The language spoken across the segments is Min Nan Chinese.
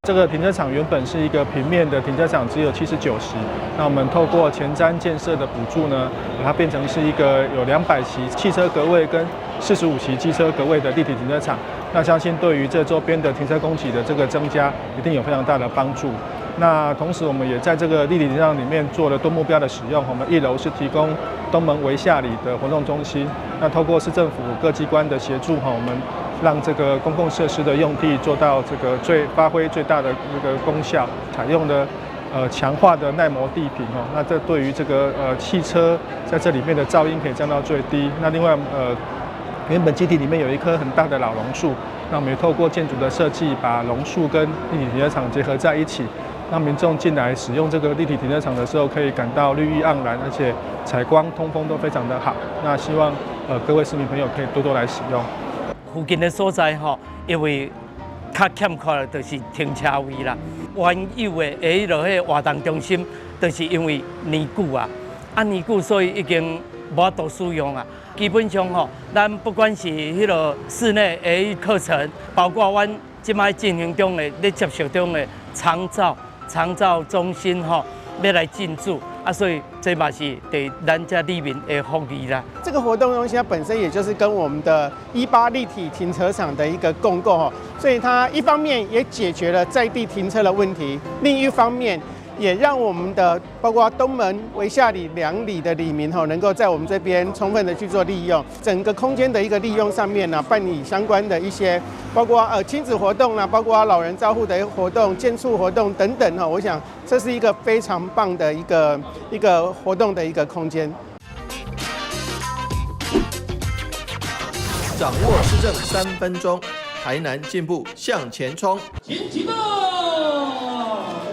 這個停車場原本是一個平面的停車場，只有79席。那我們透過前瞻建設的補助呢，把它變成是一個有200席汽車格位跟45席機車格位的立體停車場。那相信對於這周邊的停車供給的這個增加，一定有非常大的幫助。那同時，我們也在這個立體停車場裡面做了多目標的使用。我們一樓是提供東門圍下里的活動中心。那透過市政府各機關的協助，哈，我們讓這個公共設施的用地做到這個最發揮最大的那個功效，採用的強化的耐磨地坪哦，那這對於這個汽車在這裡面的噪音可以降到最低。那另外原本基地裡面有一棵很大的老榕樹，那我們也透過建築的設計，把榕樹跟立體停車場結合在一起，讓民眾進來使用這個立體停車場的時候，可以感到綠意盎然，而且採光通風都非常的好。那希望各位市民朋友可以多多來使用。附近的所在吼，因為較欠缺的就是停車位啦。原有的彼個活動中心，就是因為年久啊，啊年久所以已經無法度使用啊。基本上吼，咱不管是彼個室內的課程，包括阮這擺進行中的、咧接受中的長照中心吼，欲來進駐。啊，所以這嘛是對咱這里民的福利啦。這個活動中心它本身也就是跟我們的18立體停車場的一個共構吼，所以它一方面也解決了在地停車的問題，另一方面也讓我們的包括東門、圍下里兩里的里民吼，能夠在我們這邊充分的去做利用，整個空間的一個利用上面呢，辦理相關的一些，包括親子活動啦，包括老人照護的活動、健促活動等等哈，我想這是一個非常棒的一個活動的一個空間。掌握市政3分鐘，台南進步向前衝。請啟動，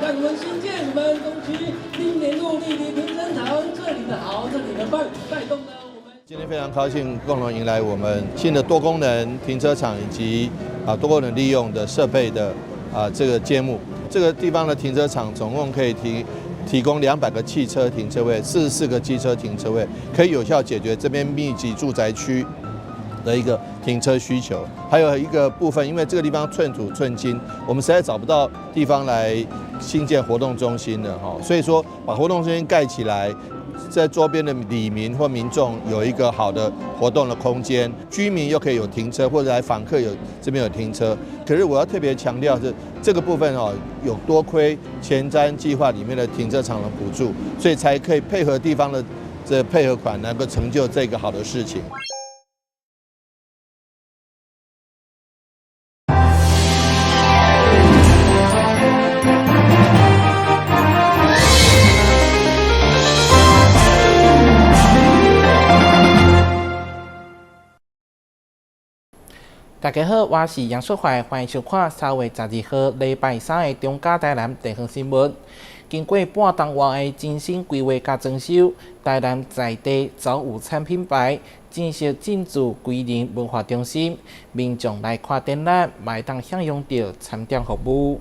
讓我們新建我們東區新年路立體停車場，這裡的好，這裡的棒，帶動了我們。今天非常高興，共同迎來我們新的多功能停車場以及多功能利用的設備的這個揭幕。這個地方的停車場總共可以提供200個汽車停車位，44個機車停車位，可以有效解決這邊密集住宅區的一個停車需求。還有一個部分，因為這個地方寸土寸金，我們實在找不到地方來興建活動中心了哈，所以說把活動中心蓋起來，在周邊的里民或民眾有一個好的活動的空間，居民又可以有停車，或者來訪客有這邊有停車。可是我要特別強調是這個部分哦，有多虧前瞻計劃裡面的停車場的補助，所以才可以配合地方的這配合款，能夠成就這個好的事情。大家好，我是楊淑懷，歡迎收看3月12號禮拜三的中嘉台南地方新聞。經過半冬外的精心規劃佮裝修，台南在地早午餐品牌正式進駐歸仁文化中心，民眾來看展覽，嘛會當享用著餐點服務。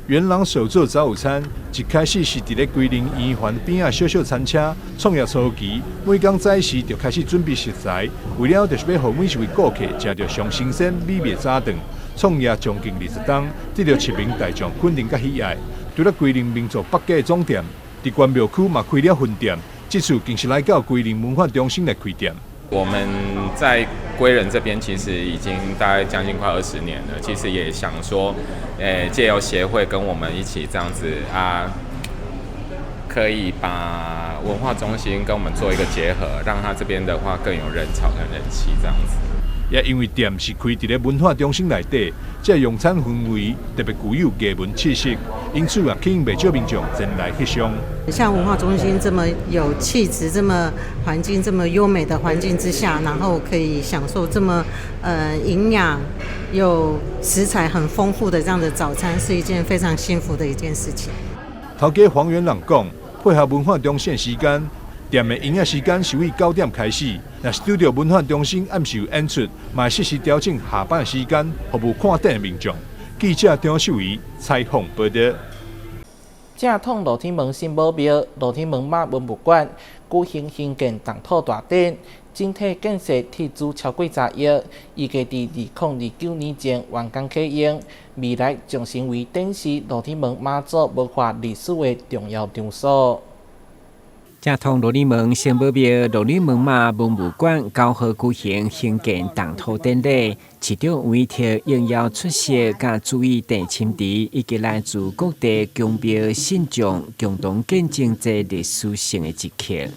元朗手作早午餐一開始是佇咧歸仁圓環邊仔小小餐車創業初期，每工早時就開始準備食材，為了就是欲予每一位顧客食著上新鮮美味早頓。創業將近20冬，得著市民大眾肯定佮喜愛。除了歸仁民族百家總店，佇關廟區嘛開了分店，這次更是來到歸仁文化中心來開店。我們在歸仁這邊其實已經大概將近快20年了，其實也想說，借由協會跟我們一起這樣子啊，可以把文化中心跟我們做一個結合，讓他這邊的話更有人潮跟人氣這樣子。也因為店是開佇咧文化中心內底，這個用餐氛圍特別具有藝文氣息，因此啊，吸引袂少民眾前來翕相。像文化中心這麼有氣質、這麼環境這麼優美的環境之下，然後可以享受這麼營養又食材很豐富的這樣的早餐，是一件非常幸福的一件事情。頭家黃元朗講，配合文化中心時間，店的營業時間是為9點開始。若是拄著文化中心暗時有演出，嘛會適時調整下班時間，服務看展的民眾。記者張秀儀採訪報導。正統露天門新武廟、露天門媽文物館舉行興建動土大典，整體建設斥資超過10億，預計佇2029年前完工啟用。未來將成為展示鹿耳門媽祖文化歷史的重要場所。正統鹿耳門聖母廟鹿耳門媽文物館九號舉行興建動土典禮，市長委託應邀出席，佮主委鄭欽池以及來自各地宮廟信眾共同見證這歷史性的一刻。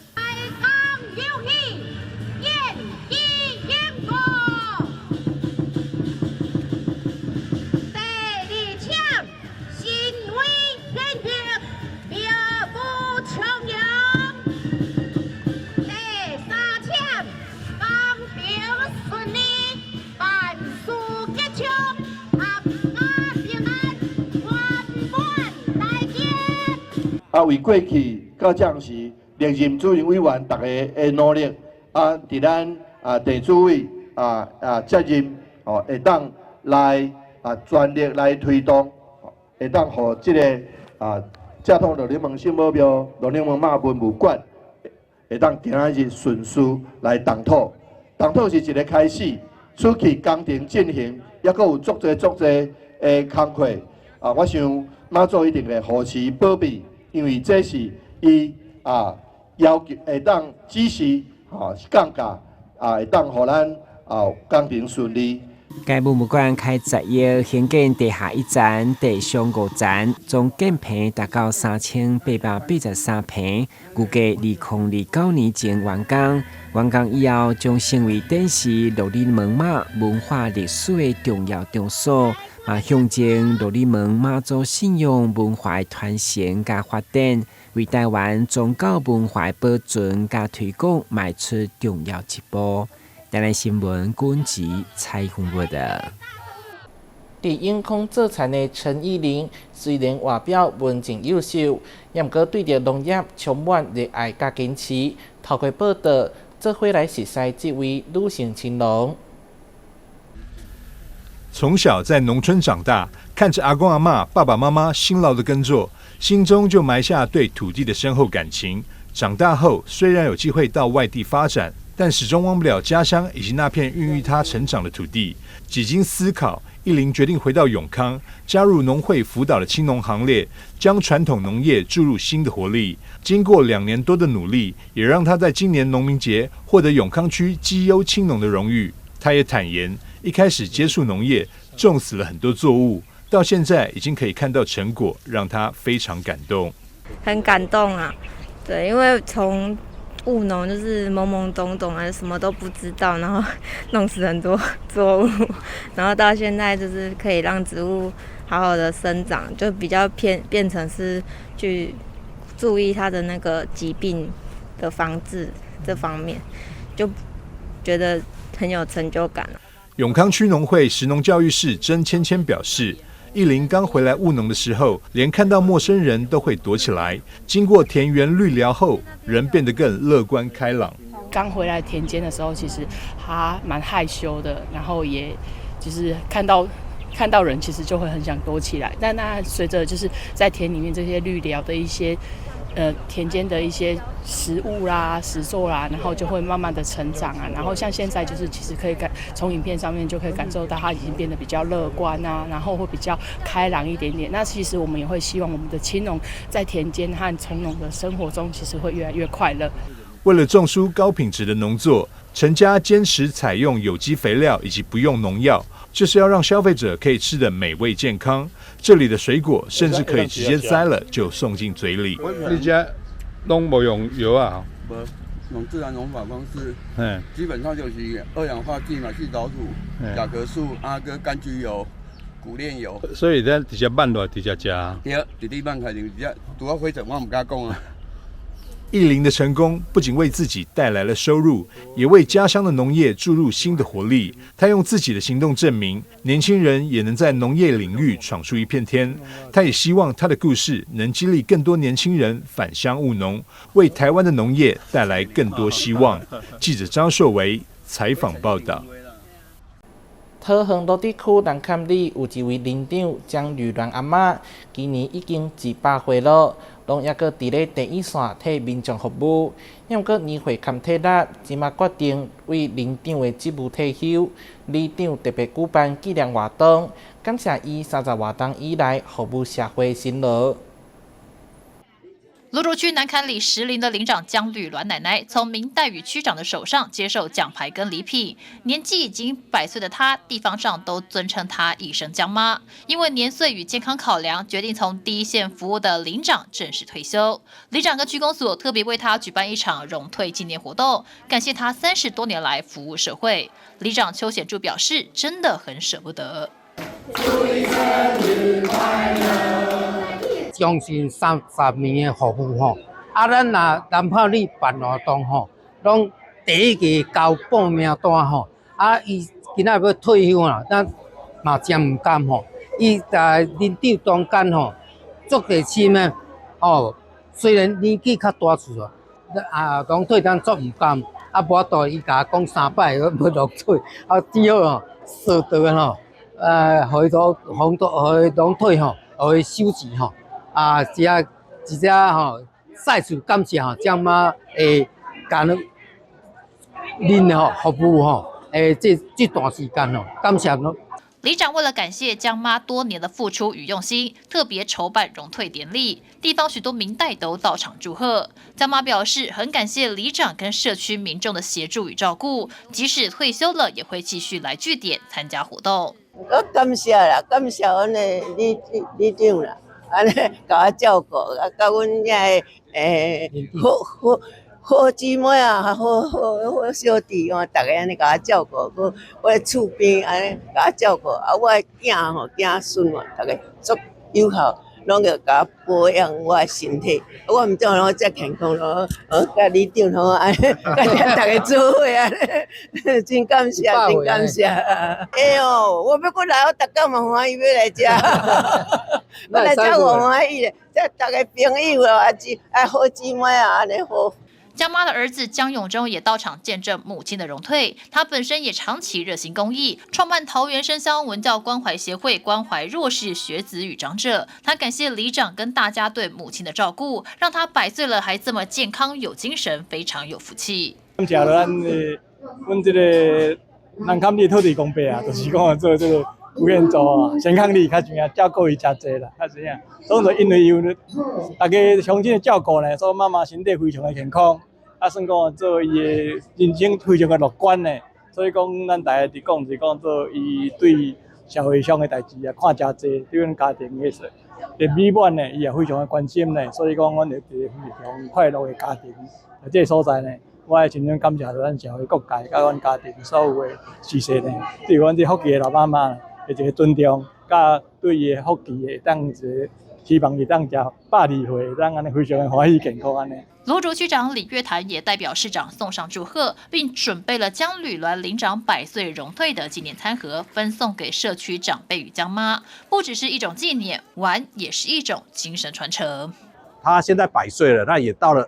啊，為過去到這時，歷任主任委員逐家的努力，啊，佇咱啊地主委啊啊責任哦，會當來啊全力來推動，會當予這个啊正統鹿耳門聖母廟、鹿耳門媽文物館，會當今仔日順序來動土。動土是一个開始，此去工程進行，猶閣有足濟足濟的工課。啊，我想媽祖一定會護持保庇。因為這是伊啊要求會當指示吼降價啊，會當予咱啊工程順利。該文物館開10億興建地下一層、地上五層，總建坪達到3883坪，預計2029年前完工。完工以後，將成為展示鹿耳門媽文化歷史的重要場所。嘛，象徵鹿耳門媽祖信仰文化的傳承佮發展，為台灣宗教文化的保存佮推廣邁出重要一步。台南新聞軍籍採訪報道。佇永康做田的陳依玲，雖然外表文靜優秀，也毋過對著農業充滿熱愛佮堅持。透過報道，做伙來熟似這位女性青農。從小在農村長大，看着阿公阿嬤、爸爸媽媽辛勞的耕作，心中就埋下對土地的深厚感情。長大後，雖然有機會到外地發展，但始終忘不了家鄉以及那片孕育他成長的土地。幾經思考，一林決定回到永康，加入農會輔導的青農行列，將傳統農業注入新的活力。經過2年多的努力，也讓他在今年農民節獲得永康區績優青農的榮譽。他也坦言，一開始接觸農業，種死了很多作物，到現在已經可以看到成果，讓他非常感動。很感動啊，對，因為從務農就是懵懵懂懂啊，什麼都不知道，然後弄死很多作物，然後到現在就是可以讓植物好好的生長，就比較偏變成是去注意它的那個疾病的防治這方面，就覺得很有成就感。永康區農會食農教育室曾芊芊表示，一林剛回來務農的時候，連看到陌生人都會躲起來。經過田園綠療後，人變得更樂觀開朗。剛回來田間的時候，其實他蠻害羞的，然後也就是看到人，其實就會很想躲起來。但那隨着就是在田裡面這些綠療的一些田間的一些食物啦、實作啦，然後就會慢慢的成長啊。然後像現在就是其實可以感從影片上面就可以感受到他已經變得比較樂觀啊，然後會比較開朗一點點。那其實我們也會希望我們的青農在田間和從農的生活中，其實會越來越快樂。為了種出高品質的農作，陳家堅持採用有機肥料以及不用農藥，就是要讓消費者可以吃得美味健康。這裡的水果甚至可以直接摘了就送進嘴裡。你這攏無用藥啊？無，用自然農法方式。基本上就是二氧化硼嘛，去藻土、甲殼素、阿哥柑橘油、苦楝油。所以咱直接慢落來，直接食。對，直接慢開就直接，拄仔火種我毋敢講啊。一林的成功不僅為自己帶來了收入，也為家鄉的農業注入新的活力。他用自己的行動證明，年輕人也能在農業領域闖出一片天。他也希望他的故事能激勵更多年輕人返鄉務農，為台灣的農業帶來更多希望。記者張碩維採訪報道。桃園蘆竹區南崁里有一位里長張玉蘭阿嬤，今年已經100歲了。攏猶閣佇咧第一線替民眾服務。毋過年歲兼體力，這馬決定為里長的職務退休。里長特別舉辦紀念活動，感謝伊30外冬以來服務社會辛勞。蘆竹區南崁里石林的里長江呂鸞奶奶，從明代宇區長的手上接受獎牌跟禮品。年紀已經100歲的她，地方上都尊稱她一聲江媽。因為年歲與健康考量，決定從第一線服務的里長正式退休。里長跟區公所特別為她舉辦一場榮退紀念活動，感謝她30多年來服務社會。里長邱顯柱表示，真的很捨不得。生日快樂！將近30年的服務吼，啊，咱若南崁里辦活動吼，攏第一個交報名單吼，啊，伊今仔欲退休啦，咱嘛真毋甘吼。伊在里長中間吼，足熱心的吼，雖然年紀較大歲啊，啊，榮退咱足毋甘，啊，無法度伊共我講三擺欲榮退，啊，只好吼，說道吼，予伊都榮退，予伊榮退吼，予伊收錢吼。啊，這一只吼，再次感謝吼，江媽會共恁吼服務吼，這段時間吼，感謝儂。里長為了感謝江媽多年的付出與用心，特別籌辦榮退典禮，地方許多民代都到場祝賀。江媽表示很感謝里長跟社區民眾的協助與照顧，即使退休了，也會繼續來據點參加活動。我感謝啦，感謝阮的里長啦。按呢共我照顧，啊，佮阮遐个好好好姊妹啊，好好好小弟哦，逐个按呢共我照顧，閣我的厝邊按呢共我照顧，啊，我的囝吼、囝孫哦，逐个足友好，攏會共我保養我的身體。我毋知攏遮健康咯，佮里長吼按呢，佮逐个做伙按呢，真感謝，真感謝。會哦，我欲閣來，我逐工嘛歡喜欲來遮。我來遮我歡喜咧，這逐个朋友啊，姊啊好姊妹啊，按呢好。江媽的兒子江永忠也到場見證母親的榮退。他本身也長期熱心公益，創辦桃園生鄉文教關懷協會，關懷弱勢學子與長者。他感謝里長跟大家對母親的照顧，讓他100歲了還這麼健康有精神，非常有福氣。感謝咱的，阮這個南崁里土地公伯啊，就是講做這個吳彦祖啊，健康里較重要，照顧伊誠濟啦，較濟啊。所以因為有大家鄉親的照顧呢，所以媽媽身體非常的健康，啊，算講做伊的人生非常的樂觀呢。所以講，咱大家佇講是講做伊對社會上的代誌啊，看誠濟，對阮家庭的的美滿呢，伊也非常的關心呢。所以講，阮會一個非常快樂的家庭。這個所在呢，我也真正感謝咱社會各界，佮阮家庭所有的事實呢，對阮這福氣的老媽媽的一個尊重，佮對伊的福氣會當一個希望伊當食102歲，會當按呢非常的歡喜健康按呢。蘆竹區長李月潭也代表市長送上祝賀，並準備了江呂鸞里長100歲榮退的紀念餐盒，分送給社區長輩與江媽。不只是一種紀念，玩也是一種精神傳承。他現在百歲了，那也到了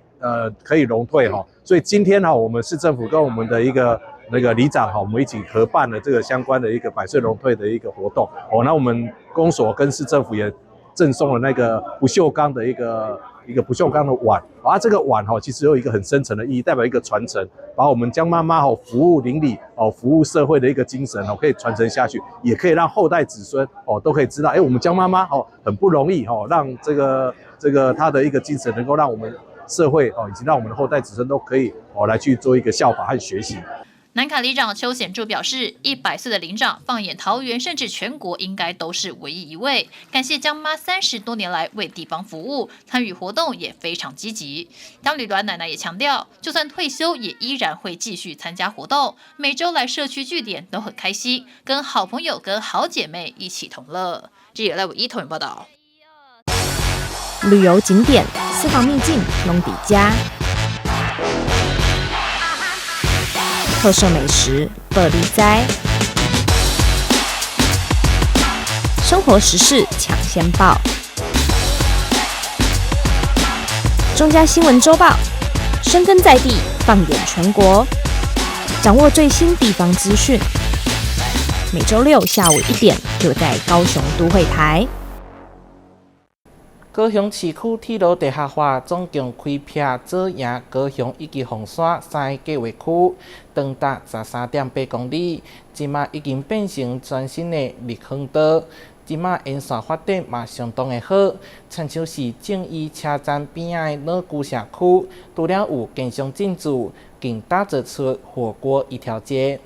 可以榮退哈，所以今天哈，我們市政府跟我們的一個那個里長哈，我們一起合辦了這個相關的一個百歲榮退的一個活動哦。那我們公所跟市政府也贈送了那個不鏽鋼的一個不鏽鋼的碗，啊，這個碗哈，其實有一個很深層的意義，代表一個傳承，把我們江媽媽哦服務鄰里哦服務社會的一個精神哦，可以傳承下去，也可以讓後代子孫哦都可以知道，哎，我們江媽媽哦很不容易哦，讓這個她的一個精神能夠讓我們社會哦，以及讓我們的後代子孫都可以哦來去做一個效法和學習。南崁里長邱顯柱表示，100歲的里長，放眼桃園甚至全國，應該都是唯一一位。感謝江媽30多年來為地方服務，參與活動也非常積極。江呂鸞奶奶也強調，就算退休，也依然會繼續參加活動，每週來社區據點都很開心，跟好朋友、跟好姐妹一起同樂。記者賴偉一桃園報道。旅遊景點、私房秘境，攏佇遮。特色美食，報你知；生活時事搶先報，中嘉新聞週報，深耕在地，放眼全國，掌握最新地方資訊。每週六下午1點，就在高雄都會台。高雄市區鐵路地下化總共開闢左營、高雄以及鳳山三个計劃區，長達13.8公里，這馬已經變成全新的綠園道。這馬沿線發展嘛相當的好，親像是正義車站邊仔的老舊社區，除了有建商進駐，更打造出火鍋一條街。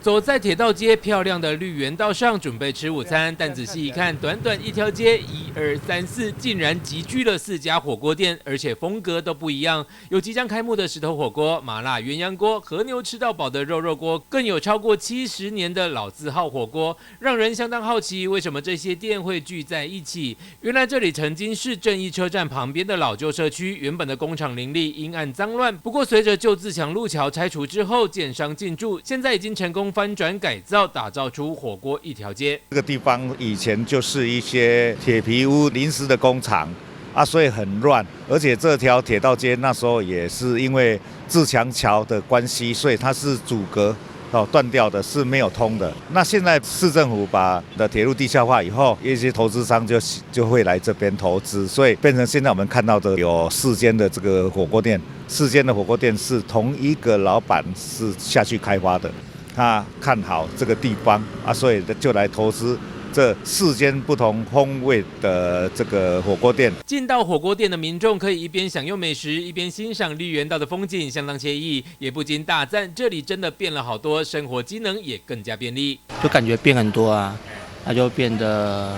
走在鐵道街漂亮的綠園道上，準備吃午餐，但仔細一看，短短一條街，一二三四，竟然集聚了四家火鍋店，而且風格都不一樣。有即將開幕的石頭火鍋、麻辣鴛鴦鍋、和牛吃到飽的肉肉鍋，更有超過70年的老字號火鍋，讓人相當好奇，為什麼這些店會聚在一起？原來這裡曾經是正義車站旁邊的老舊社區，原本的工廠林立，陰暗髒亂。不過隨着舊自強路橋拆除之後，建商進駐，現在已經成功翻轉改造，打造出火鍋一條街。這個地方以前就是一些鐵皮屋、臨時的工廠啊，所以很亂。而且這條鐵道街那時候也是因為自強橋的關係，所以它是阻隔哦斷掉的，是沒有通的。那現在市政府把的鐵路地下化以後，一些投資商就會來這邊投資，所以變成現在我們看到的有四間的這個火鍋店，四間的火鍋店是同一個老闆是下去開發的。他看好這個地方啊，所以就來投資這四間不同風味的這個火鍋店。進到火鍋店的民眾可以一邊享用美食，一邊欣賞綠園道的風景，相當愜意，也不禁大讚這裡真的變了好多，生活機能也更加便利。就感覺變很多啊，那就變得，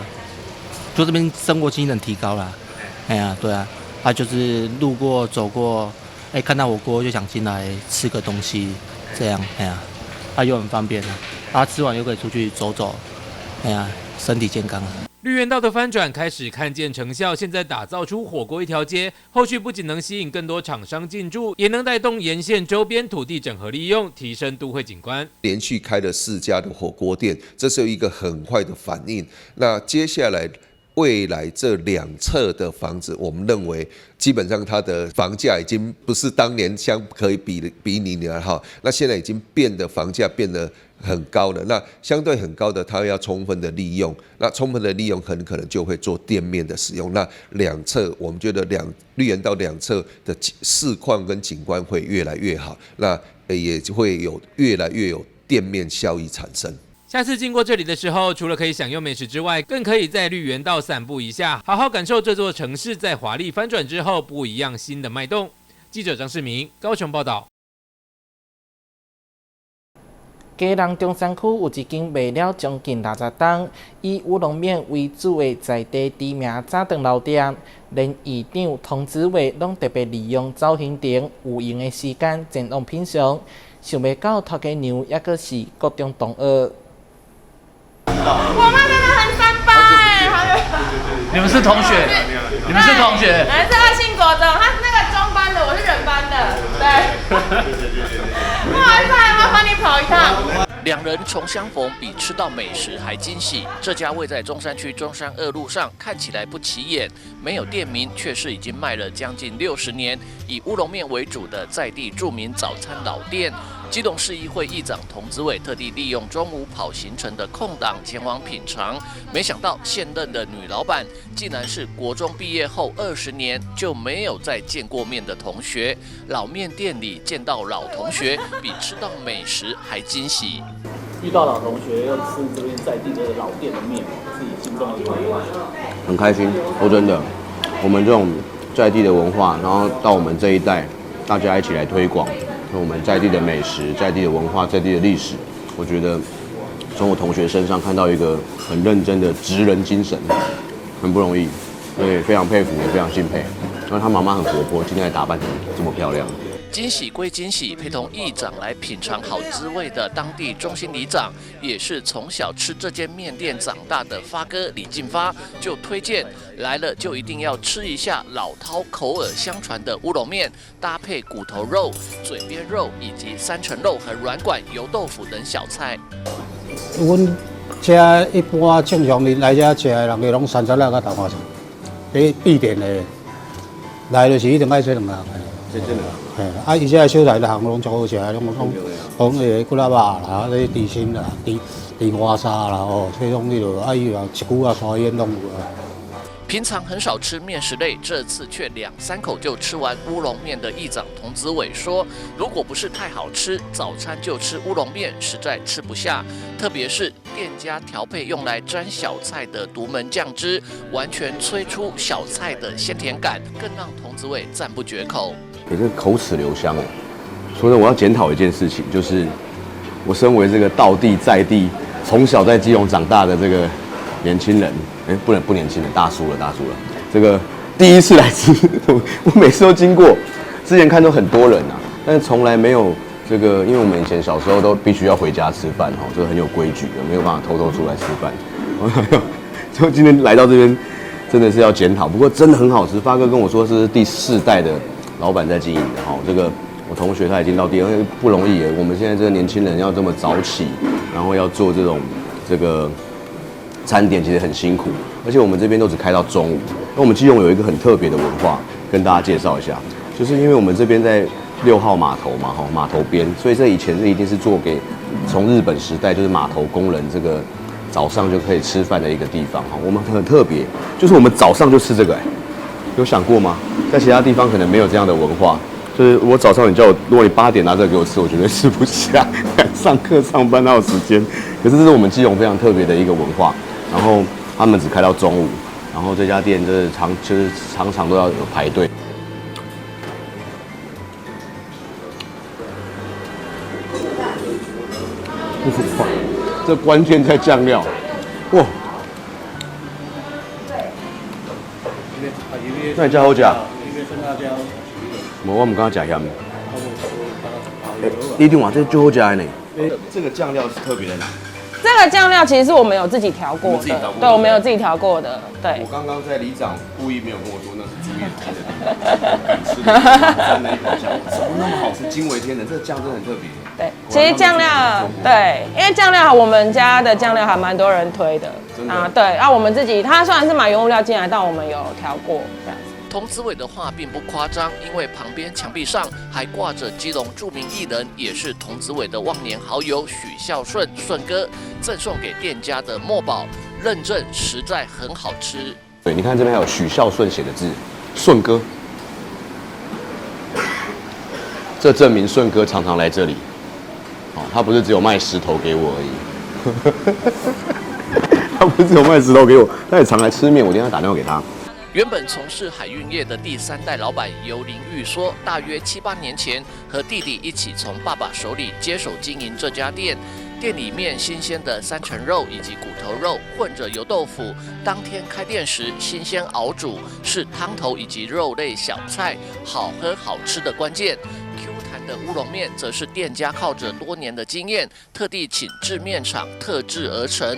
就這邊生活機能提高了。哎呀，對啊，他就是路過走過，哎，看到火鍋就想進來吃個東西，這樣，哎呀。啊，又很方便啊！啊，吃完又可以出去走走，哎呀，身體健康啊。綠園道的翻轉開始看見成效，現在打造出火鍋一條街，後續不僅能吸引更多廠商進駐，也能帶動沿線周邊土地整合利用，提升都會景觀。連續開了四家的火鍋店，這是一個很快的反應。那接下來未來這兩側的房子，我們認為基本上它的房價已經不是當年相可以比擬了哈。那現在已經變得房價變得很高了。那相對很高的，它要充分的利用，那充分的利用很可能就會做店面的使用。那兩側我們覺得綠園道兩側的市況跟景觀會越來越好，那也會有越來越有店面效益產生。下次經過這裡的時候，除了可以享用美食之外，更可以在綠園道散步一下，好好感受這座城市在華麗翻轉之後不一樣新的脈動。記者張世明高雄報道。基隆中山區有一間賣了將近60冬，以烏龍麵為主的在地知名早頓老店，連議長童子偉攏特別利用早行程有閒的時間前往品嘗，想袂到頭家娘猶閣是國中同學。我媽真的很三八哎，你們是同學？你們是同學？我是二信國中，他是那個中班的，我是人班的，對。不好意思，麻煩你跑一趟。兩人重相逢，比吃到美食還驚喜。這家位在中山區中山二路上，看起來不起眼，沒有店名，卻是已經賣了將近60年，以烏龍麵為主的在地著名早餐老店。基隆市議會議長童子偉特地利用中午跑行程的空檔前往品嘗，沒想到現任的女老闆竟然是國中畢業後20年就沒有再見過面的同學。老麵店裡見到老同學，比吃到美食還驚喜。遇到老同學又吃這邊在地的老店的麵，自己心中的很開心。說真的，我們這種在地的文化，然後到我們這一代，大家一起來推廣。我們在地的美食、在地的文化、在地的歷史，我覺得從我同學身上看到一個很認真的職人精神，很不容易，所以非常佩服，也非常敬佩。因為他媽媽很活潑，今天還打扮成這麼漂亮。驚喜歸驚喜，陪同議長來品嘗好滋味的當地中心里長，也是從小吃這間麵店長大的發哥李進發，就推薦來了就一定要吃一下老饕口耳相傳的烏龍麵，搭配骨頭肉、嘴邊肉以及三層肉和軟管油豆腐等小菜。阮這一般正常人來這食的人，攏山珍仔佮豆花醬，這必點的，來就是一定愛這兩項的。這這兩嘿，啊，伊這个小菜逐項攏足好食的，攏彼个骨仔肉啦，這豬心啦，豬豬外沙啦，哦，這種彼落，啊，伊嘛一久仔沙煙攏有啊。平常很少吃面食类，这次却两三口就吃完乌龙面的议长童子伟说：“如果不是太好吃，早餐就吃乌龙面，实在吃不下。特别是店家调配用来沾小菜的独门酱汁，完全催出小菜的鲜甜感，更让童子伟赞不绝口。你这口齿留香哦。所以我要检讨一件事情，就是我身为这个道地在地，从小在基隆长大的这个年轻人，哎，不能不年轻了，大叔了，大叔了。这个第一次来吃，我每次都经过，之前看到很多人啊，但是从来没有这个，因为我们以前小时候都必须要回家吃饭哈，这个很有规矩的，没有办法偷偷出来吃饭。就今天来到这边，真的是要检讨。不过真的很好吃，发哥跟我说是第四代的老板在经营的哈。这个我同学他已经到第二，不容易耶。我们现在这个年轻人要这么早起，然后要做这种这个餐点，其实很辛苦，而且我们这边都只开到中午。那我们基隆有一个很特别的文化，跟大家介绍一下，就是因为我们这边在6号码头嘛，哈，码头边，所以这以前是一定是做给从日本时代就是码头工人这个早上就可以吃饭的一个地方哈。我们很特别，就是我们早上就吃这个，哎，有想过吗？在其他地方可能没有这样的文化，就是我早上你叫我，如果你8点拿这个给我吃，我绝对吃不下。上课上班哪有时间？可是这是我们基隆非常特别的一个文化。然后他们只开到中午，然后这家店就是常常都要有排队。哇，这关键在酱料，哇！那你遮好食？无，我毋敢食咸。你顶话这最好食的呢？这个酱料是特别的哪？这个酱料其实是我们有自己调过的，对，我们有自己调过的。对。我刚刚在里长故意没有跟我说那是猪眼睛的，敢吃的，沾了一口酱，怎么那么好吃？惊为天人，这个酱真的很特别。对，其实酱料，对，因为酱料我们家的酱料还蛮多人推的啊，对，啊，我们自己，他虽然是买原物料进来，但我们有调过这样子。童子伟的话并不夸张，因为旁边墙壁上还挂着基隆著名艺人，也是童子伟的忘年好友许孝顺顺哥赠送给店家的墨宝，认证实在很好吃。对，你看这边还有许孝顺写的字，顺哥，这证明顺哥常常来这里。哦，他不是只有卖石头给我而已，他不是只有卖石头给我，他也常来吃面。我今天打电话给他。原本从事海运业的第三代老板尤林玉说，大约七八年前和弟弟一起从爸爸手里接手经营这家店。店里面新鲜的三层肉以及骨头肉混着油豆腐，当天开店时新鲜熬煮，是汤头以及肉类小菜好喝好吃的关键。Q 弹的乌龙面则是店家靠着多年的经验，特地请制面厂特制而成。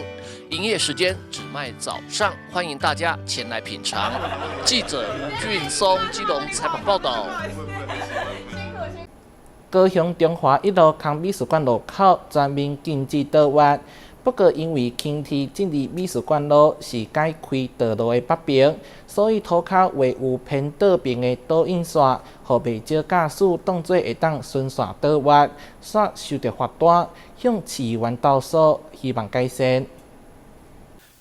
营业时间只卖早上，欢迎大家前来品尝。记者吴俊松基隆采访报道。高雄中华一路空美术馆路口全面禁止倒弯，不过因为轻铁进入美术馆路是改开道路的北边，所以涂跤画有偏倒边的导引线，予袂少驾驶当做会当循线倒弯，煞收著罚单，向市议员投诉，希望改善。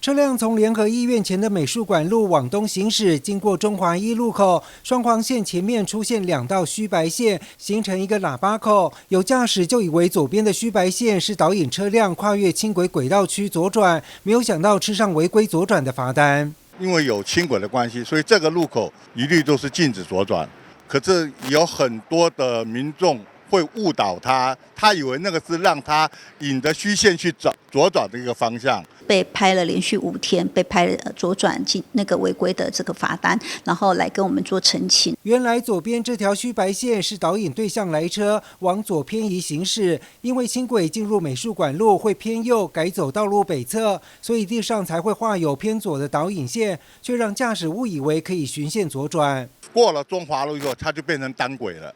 车辆从联合医院前的美术馆路往东行驶，经过中华一路口，双黄线前面出现两道虚白线，形成一个喇叭口。有驾驶就以为左边的虚白线是导引车辆跨越轻轨轨道区左转，没有想到吃上违规左转的罚单。因为有轻轨的关系，所以这个路口一律都是禁止左转。可是有很多的民众会误导他，他以为那个是让他引着虚线去转左转的一个方向。被拍了连续5天，被拍了左转进那个违规的这个罚单，然后来跟我们做澄清。原来左边这条虚白线是导引对向来车往左偏移行驶，因为轻轨进入美术馆路会偏右改走道路北侧，所以地上才会画有偏左的导引线，却让驾驶误以为可以循线左转。过了中华路以后，它就变成单轨了，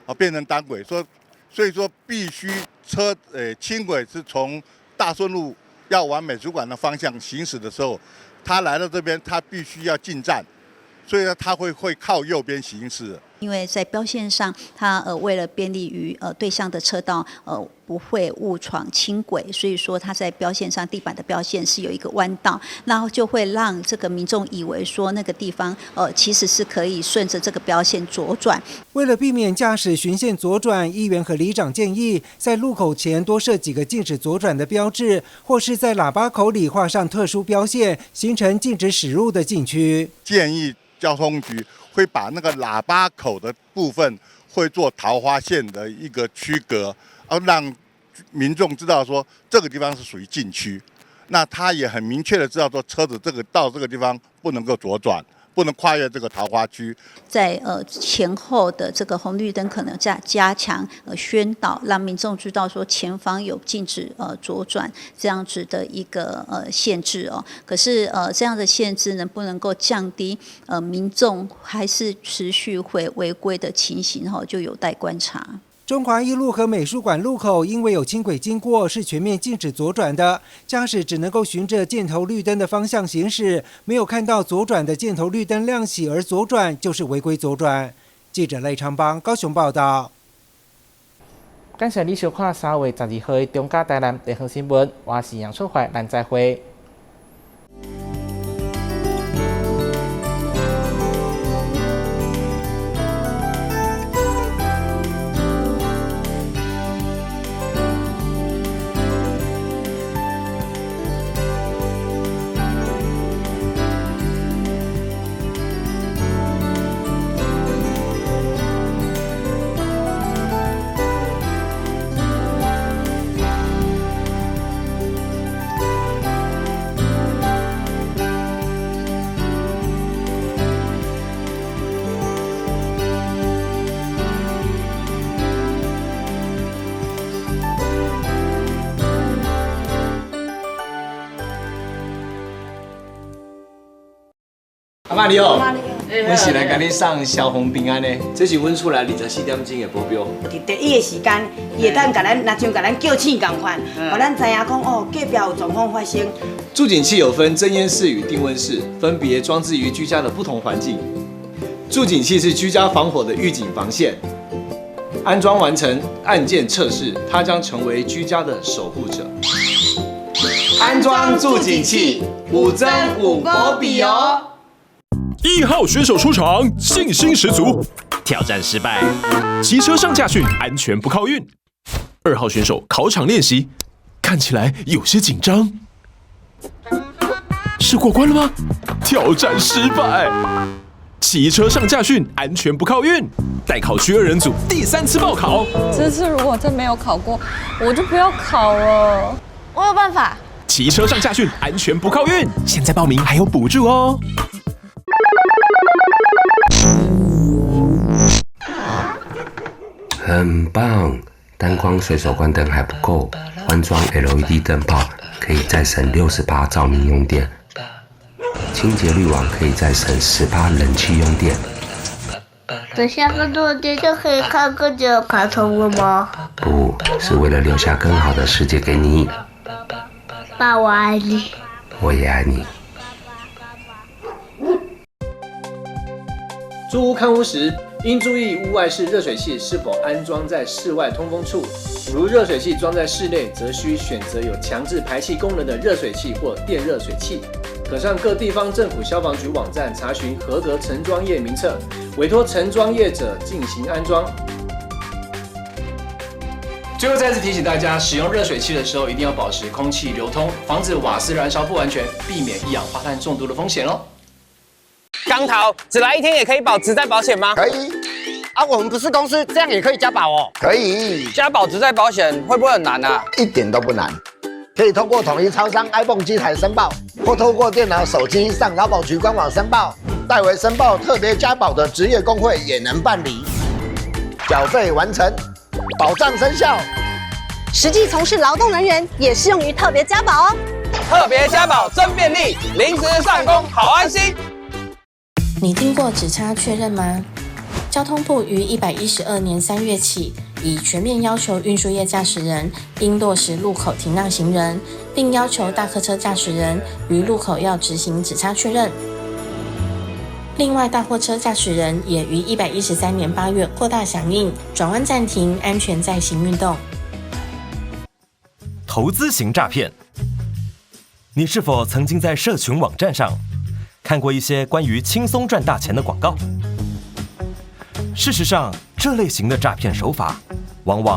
啊，变成单轨，所以说必须车，轻轨是从大顺路要往美术馆的方向行驶的时候，他来到这边，他必须要进站，所以呢，他会靠右边行驶。因為在標線上，它為了便利於對向的車道不會誤闖輕軌，所以說它在標線上地板的標線是有一個彎道，然後就會讓這個民眾以為說那個地方其實是可以順着這個標線左轉。為了避免駕駛循線左轉，議員和里長建議在路口前多設幾個禁止左轉的標誌，或是在喇叭口裡畫上特殊標線，形成禁止駛入的禁區。建議交通局會把那個喇叭口的部分會做桃花線的一個區隔，而讓民眾知道說這個地方是屬於禁區。那他也很明確的知道說車子這個到這個地方不能夠左轉，不能跨越這個桃花區。在前後的這個紅綠燈可能加強宣導，讓民眾知道說前方有禁止左轉這樣子的一個限制哦。可是這樣的限制能不能夠降低民眾還是持續會違規的情形哦，就有待觀察。中華一路和美術館路口因為有輕軌經過，是全面禁止左轉的，駕駛只能夠循着箭頭綠燈的方向行駛，沒有看到左轉的箭頭綠燈亮起而左轉，就是違規左轉。記者賴昌邦高雄報道。感謝你收看3月12號的中嘉台南地方新聞，我是楊淑懷，咱再會。阿嬤你好，阮是來共你送消防平安的，這是阮厝內24點鐘的保鏢。佇第一个時間，伊會當共咱，若像共咱叫醒仝款，予咱知影講哦，隔壁有狀況發生。住警器有分偵煙室與定溫室，分別裝置於居家的不同環境。住警器是居家防火的預警防線，安裝完成按鍵測試，它將成為居家的守護者。安裝住警器，五增五保庇哦。一號選手出場，信心十足，挑戰失敗，騎車上駕訓，安全不靠運。二號選手考場練習，看起來有些緊張，是過關了嗎？挑戰失敗，騎車上駕訓，安全不靠運。待考區二人組第三次報考，這次如果真沒有考過，我就不要考了。我有辦法。騎車上駕訓，安全不靠運。現在報名還有補助哦。很棒，單光隨手關燈還不夠，換裝 LED 燈泡可以再省60%照明用電，清潔濾網可以再省10%冷氣用電。等下更多的電就可以看更久的卡通了嗎？不是為了留下更好的世界給你。爸，我愛你。我也愛你。租屋看屋時，應注意屋外式熱水器是否安裝在室外通風處。如熱水器裝在室內，則需選擇有強制排氣功能的熱水器或電熱水器。可上各地方政府消防局網站查詢合格承裝業名冊，委託承裝業者進行安裝。最後再次提醒大家，使用熱水器的時候一定要保持空氣流通，防止瓦斯燃燒不完全，避免一氧化碳中毒的風險哦。光頭，只來一天也可以保職災保險嗎？可以。啊，我們不是公司，這樣也可以加保哦。可以。加保職災保險會不會很難啊？一點都不難，可以通過統一超商 iPhone 機台申報，或透過電腦、手機上勞保局官網申報。代為申報特別加保的職業工會也能辦理。繳費完成，保障生效。實際從事勞動人員也適用於特別加保哦。特別加保真便利，臨時上工好安心。你聽過指差確認嗎？交通部於112年3月起，已全面要求運輸業駕駛人應落實路口停讓行人，並要求大客車駕駛人於路口要執行指差確認。另外，大貨車駕駛人也於113年8月擴大響應轉彎暫停、安全載行運動。投資型詐騙，你是否曾經在社群網站上看過一些關於輕鬆賺大錢的廣告？事實上，這類型的詐騙手法往往